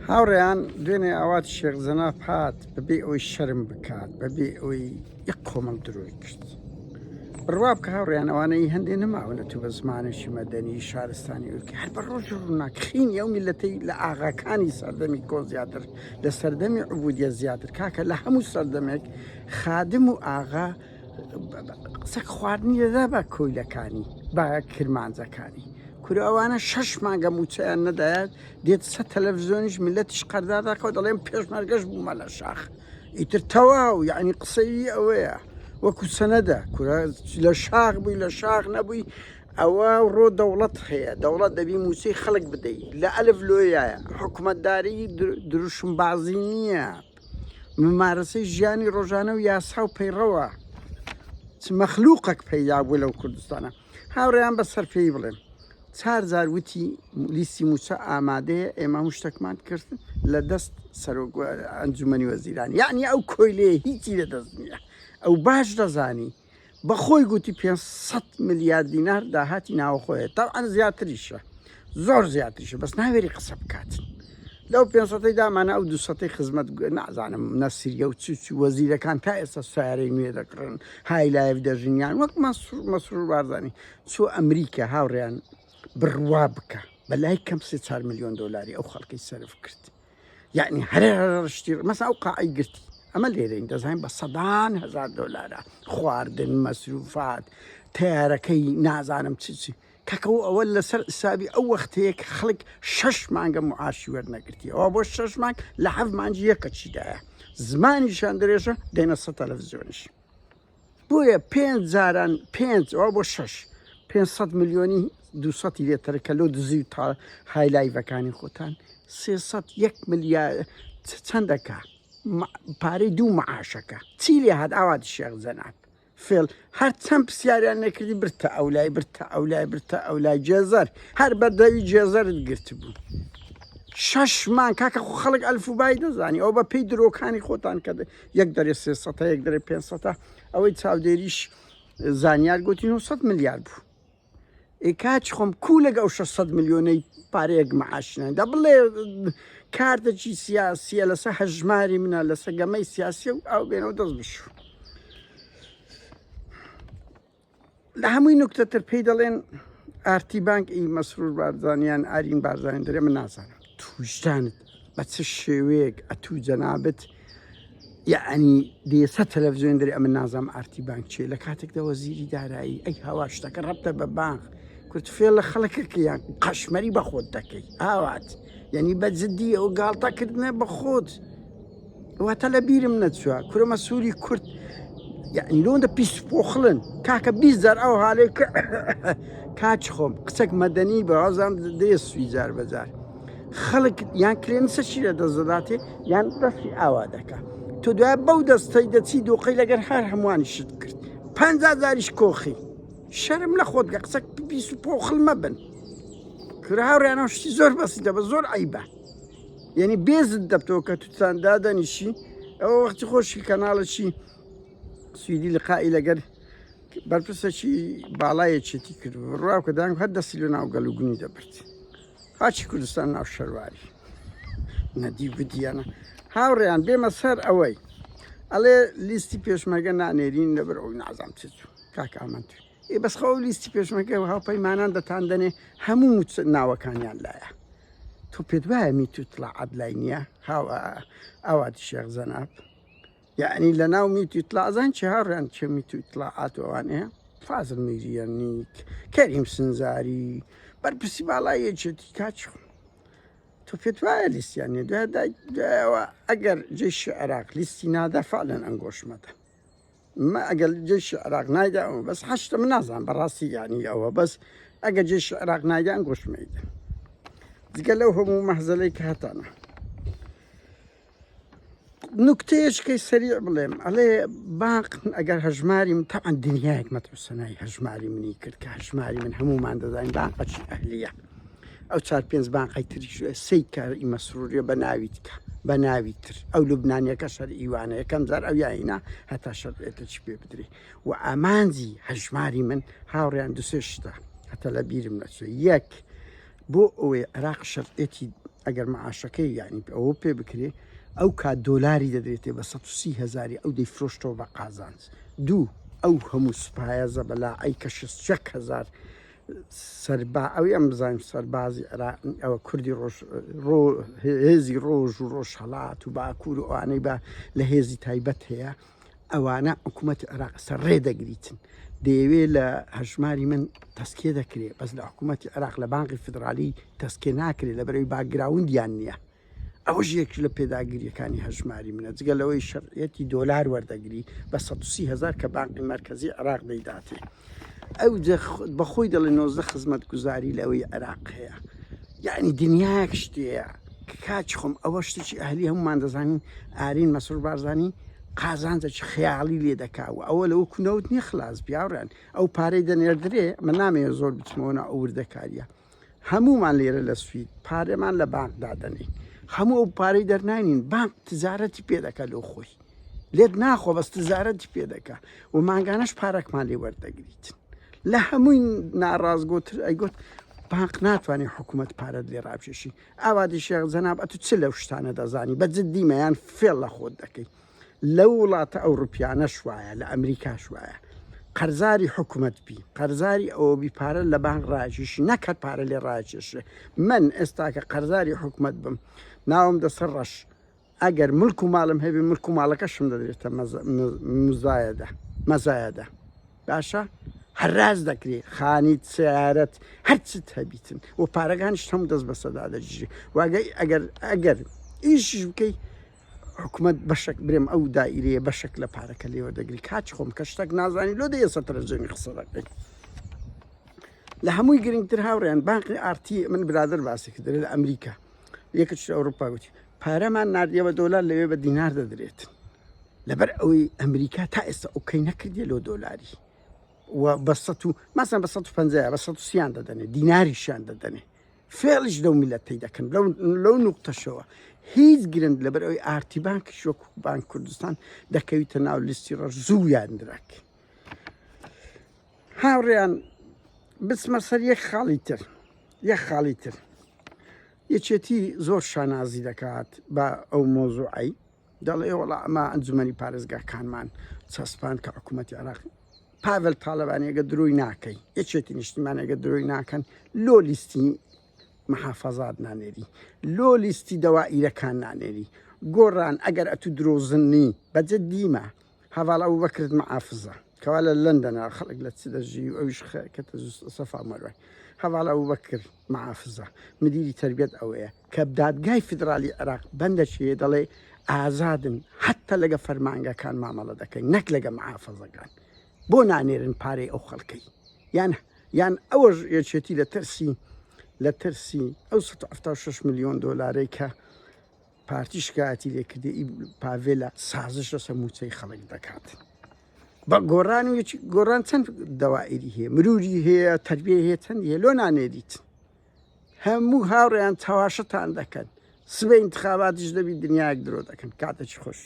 هاوڕێیان دوێنێ ئاوات شێخ جەناب هات بەبێ ئەوەی شەرم بکات بەبێ ئەوەی یەک کۆمەڵ درۆی کرد بڕوا بکە هاوڕێیان ئەوانەی هەندێ نەماونە تو بە زمانێکی مەدەنی شارستانی ئەوکە هەر بە ڕۆژ ڕووناک خینی ئەو میلەتەی لە ئاغاکانی سەردەمی کۆن زیاتر لە سەردەمی عبودیە زیاتر کاکە لە هەموو سەردەمێک خادم و ئاغا قسەک خواردنی دەدا بە کۆیلەکانی بە کرمانجەکانی کورە ئەوانە شەش مانگە موچەیان نەدایە دێت سە تەلەڤزیۆنیش میلەتیش قەردار دەکەوت دەڵێم پێشمەرگەش بوومە لە شاخ ئیتر تەواو یعنی قسەی ئەوەیە وەکو سەنەدە کورە لە شاخ بووی لە شاخ نەبووی ئەوە ڕۆ دەوڵەت هەیە دەوڵەت دەبی موچەی خەڵک بدەیت لە ئەلف لۆیە حکومەتداری دروشمبازی نییە ممارەسەی ژیانی ڕۆژانە و یاسا و پەیڕەوە چ مەخلوقێک پەیدا بوو لەو کوردستانە هاوڕێیان بە سەرپێی بڵێم چار جار وتی لیستی موچە ئامادەیە ئێمە هەموو شتێکمان کرد لە دەست سەرۆک ئەنجومەنی وەزیران یعنی ئەو کۆیلەیە هیچی لە دەست نییە ئەو باش دەزانی بە خۆی گوتی 500 ملیار دینار داهاتی ناوەخۆیە تاوان زیاتریشە زۆر زیاتریشە بەس ناوێری قسە بکات لەو 500 دامانە ئەو 200 خزمەت نازانم نەسریە و چ چ وەزیرەکان تا ئێستا سیارەی نوێ دەکڕن high life دەژین یان وەک مەسرور بارزانی چوو ئەمریکا هاوڕێیان بڕوا بکە بە لای کەم سێ چار ملیۆن دۆلاری ئەو خەڵکەی سەرف کرد یعنی هەر شتی مەسا ئەو قاعی گرتی ئەمە لێرەین دەزانین بە سەدان هزار دۆلارە خواردن مەسروفات تیارەکەی نازانم چی چی کاکەەوە ئەوە لەسەر حسابی ئەو وەختەیە کە خەڵک شەش مانگە معاشی وەرنەگرتی ئەوە بۆ شەش مانگ لە حەف مانگی یەکە چیدایە زمانیشان درێژە دێنە سە تەلەڤزیۆنیش بۆیە پێنج جاران پێنج ئەوە بۆ شەش 500 ملیۆنی 200 لێ تەرکە لۆ دزی و تا high life ەکانی خۆتان 301 ملیار چەندەکە پارەی دوو معاشەکە چی لێ هات ئاوات شێخ جەناب فێڵ هەر چەند پرسیاریان نەکردی برتە ئەولای برتە ئەولای برتە ئەولای جێزەر هەر بەردەوی جێزەرت گرتبوو شەش مانگ کاکە خۆ خەڵک ئەلفوبای دەزانی ئەو بە پێی درۆکانی خۆتان کە یەک دەرێ سێ سەتە یەک دەرێ پێنج سەتە ئەوەی چاودێریش زانیار گوتی 900 ملیار بوو ئێ کاچ خۆم کو لەگە ئەو 600 ملیۆنەی پارەیەک معاش نەدا بڵێ کارتێکی سیاسیە لەسەر هەژماری منە لەسەر گەمەی سیاسیە و ئەو بێنەوە دەست بشو لە هەمووی نوکتەتر پێی دەڵێن ئارتی بانک ئی مەسرور بارزانیان ئارین بارزانانی دەرێ من نازانم توژدانت بە چ شێوەیەک ئەتوو جەنابت یەعنی دێسە تەلەڤزیۆن دەرێ ئەمن نازانم ئارتی بانک چیە لە کاتێکدا وەزیری دارایی ئەی هاوار شتەکە ڕەبتە بە بانق کورد فێڵ لە خەڵکەکە یان قەشمەری بە خۆت دەکەی ئاوات یعنی بە جدی ئەو گاڵتەکردنە بە خۆت واتە لە بیرم نەچووە کورە مەسووری کورد یعنی لۆندە پیس پۆخڵن کاکە 20 جار ئەو حالێک کاچ خۆم قسەک مەدەنی بەوازام دێ سوی جار بەجار خەڵک یان کرێنسە چی لە دەست دەداتێ یان دەستی ئاوا دەکا تۆ دوای بەو دەستەی دەچی دۆقەی لەگەر هەر هەمووانی شت کرد پ جاریش کۆخی شەرم لە خۆت گە قسە پیس و پۆخل مەبن کورە هاوڕیانەوە شتی زۆر بەسیتە بە زۆر عیبە یعنی بێزت دەبتەوە کە توتان دادەنیشی ئەوە وەختی خۆشی کەناڵەکی سویدی لقائی لەگەر بەرپرسێکی باڵایەکێتی کرد ڕوا کە دانگ هەر دەستی لە ناو گەل و گونی دەبرد خاکی کوردستان ناو شەرواری نەدی بدیانە هاوڕێیان بێمە سەر ئەوەی ئەڵێ لیستی پێشمەرگە نانێرین لەبەر ئەوی نازام چ چوو کاک ئامانج ئێ بەس خەو لیستی پێشمەرگە و هاوپەیمانان دەتان دەنێ هەموو ناوەکانیان لایە تۆ پێت وایە میت و اطلاعات لای نییە هاو ئاواتی شێخ جەناب یەعنی لە ناو میت و اطلاع زان چی هاوڕێیان چێ میت و اطلاعات و ئەوانەیە فازل میریەنیک کەریم سنجاری بەرپرسی باڵای یەکێتی کاچ تۆ پێت وایە لیستیان نیە دوایەوە ئەگەر جێشی عێراق لیستی نادا فعلەن ئەنگۆشمەدە ما ئەگەر جێشی عێراق نایدا ئەوە بەس حەشتە من نازانم بەڕاستی یعنی ئەوە بەس ئەگەر جێشی عێراق نایدا ئەنگۆشمەیدە جگە لەو هەموو مەهزەلەی کە هەتانە نوکتەیەکەی سەریع بڵێم ئەڵێ باق ئەگەر هەژماری من تەعەن دنیایەک مەتوسەنای هەژماری منی کرد کە هەژماری من هەمومان دەزانین بانقەکی ئەهلیە ئەو چار پێنج بانقەی تریش سەی کار ئی مەسروریە بە ناوی تکە بە ناوی تر ئەو لوبنانیەکە شەر ئیوانە یەکەم جار ئەو یاینا هەتا شەرعێتەکی پێ بدرێ و ئامانجی هەژماری من هاوڕیان دوسێ شتە هەتا لە بیرم نەچێ یەک بۆ ئەوەی عێراق شەرعێتی. ئەگەر معاشەکەی یعنی ئەوە پێ بکرێ ئەو کات دۆلاری دەدرێتێ بە 130 هزاری ئەو دەیفرۆشتەوە بە قازانج. دوو ئەو هەموو سوپایە زەبەلاعەی کە 61 هزار سەربا ئەوی ئەم بزانین سەربازی عێراق ئەوە کوردی ڕۆژ ڕۆ هێزی ڕۆژ و ڕۆژهەڵات و باکوور و ئەوانەی بە لە هێزی تایبەت هەیە ئەوانە حکوومەتی عێراق سەر ڕێ دەگریتن دەیەوێ لە هەژماری من تەسکێ دەکرێ بەس لە حکوومەتی عێراق لە بانقی فیدرالی تەسکێ ناکرێت لە بەرەوەی باکگراوندیان نییە ئەوەش یەک لە پێداگرییەکانی هەژماری منە، جگە لەوەی شەرعیەتی دۆلار وەردەگری بە 130 هەزار کە بانقی مەرکەزی عێراق دەیداتێ. ئەو بەخۆی دەڵێ 19 خزمەتگوزاری لەوەی عێراق هەیە. یعنی دنیایەک شتەیە کاچ خۆم ئەوە شتێکی ئەهلی هەمومان دەزانین ئارین مەسرور بارزانی قازانجێکی خەیاڵی لێ دەکا و ئەوە لەوە کونەوت نییە خلاص بیاڕێن ئەو پارەی دەنێردرێ من نامەوێت زۆر بچمەوە ناو ئەو وردەکاریە هەموومان لێرە لە سوید پارەمان لە بانک دادەنێین هەموو ئەو پارەی دەرناینین بانک تجارەتی پێ دەکا لۆ خۆی لێت ناخۆ بەس تجارەتی پێ دەکا و مانگانەش پارەکمان لێ وەردەگریت لە هەمووی ناڕاستگۆتر ئەیگوت بانق ناتوانێت حکوومەت پارەت لێ ڕابکێشی ئاوادی شێخ جەناب ئەتو چ لەو شتانە دەزانی بە جددیمە یان فێڵ لە خۆت دەکەی لەو وڵاتە ئەوڕوپیانەش وایە لە ئەمریکاش وایە قەرزاری حکومەت بی قەرزاری ئەوە بی پارە لە بانق ڕاکێشی نەک هەر پارە لێ ڕاکێشێ من ئێستاکە قەرزاری حکومەت بم ناوم دەسەر ڕەش ئەگەر ملک و ماڵم هەبێ ملک و ماڵەکەشم دەدرێتە مزایەدە مەزایەدە باشە هەراز دەکرێ خانیت سیارەت هەرچت هەبیتن و پارەکانیش هەموو دەست بەسەدا دەگیرێ واگەی ئەگەر ئەگەر ئیشیش بکەی حکومەت بەشەک برێم ئەو دائیرەیە بەشەک لە پارەکە لێ وەردەگری کاچ خۆم کە شتەک نازانی لۆ دەیە سەتەرەجێنی قسە دەکەی لە هەمووی گرنگتر هاوڕێیان بانقی ئارتی من برادر باسی کرد لە ئەمریکا یەکێک لە ئەوروپا گوتی پارەمان ناردیە بە دۆلار لەوێ بە دینار دەدرێت لەبەر ئەوەی ئەمریکا تا ئێستا okay نەکردیە لۆ دۆلاری و بە سە و ماسان بە 150 بە 130 دەدەنێ دیناریشیان دەدەنێ فێڵیش لەو میلەتەی دەکەن لەو لەو نوقتەشەوە هیچ گرنگ لەبەر ئەوەی ئارتی بانکیش وەکو بانک کوردستان دەکەویتە ناو لیستی ڕەش زوو یان درەک هاوڕێیان بچمە سەر یەک خاڵی تر یەک خاڵی تر یەکێتی زۆر شانازی دەکات بە ئەو مۆزوعی دەڵێ وەڵا ئەمە ئەنجومەنی پارێزگاکانمان چەسپان کە حکوومەتی عێراق پاڤل تاالبانی ئەگە درۆی ناکەی یەکێتی نیشتیمان ئەگە درۆی ناکەن لۆ لیستی محافظات نانێری لۆ لیستی دەوائیرەکان نانێری گۆڕان ئەگەر ئەتو درۆزنی بەجە دیمە هەڤاڵ ئەبوبەکرت مەعافزە کەوا لە لەندەنە خەڵک لە چ دەژی و ئەویش کەتە سەفا مەروای هەڤاڵ ئەبوبەکر مەعافزە مدیری تەربیەت ئەوەیە کە دادگای فیدرالی عێراق بەندەچێ دەڵێ ئازادن حتا لەگە فەرمانگەکان مامەڵە دەکەین نەک لەگە معافەزەکان بۆ نانێرن پارەی ئەو خەڵکەی یان یان ئەوەش یەکێتی لە ترسی لە ترسی ئەو 176 میلیۆن دۆلارەی کە پارتی شکایەتی لێکردی ئی پاڤێلا سازش لەسەر موچەی خەڵک دەکات بە گۆڕان و گۆڕان چەند دەوائری هەیە مروری هەیە تربیە هەیە چەند هەیە لۆ نانێریت هەموو هاوڕێیان چاواشەتان دەکەن سبەی انتخاباتیش دەبی دنیایەک درۆ دەکەن کاتێکی خۆش.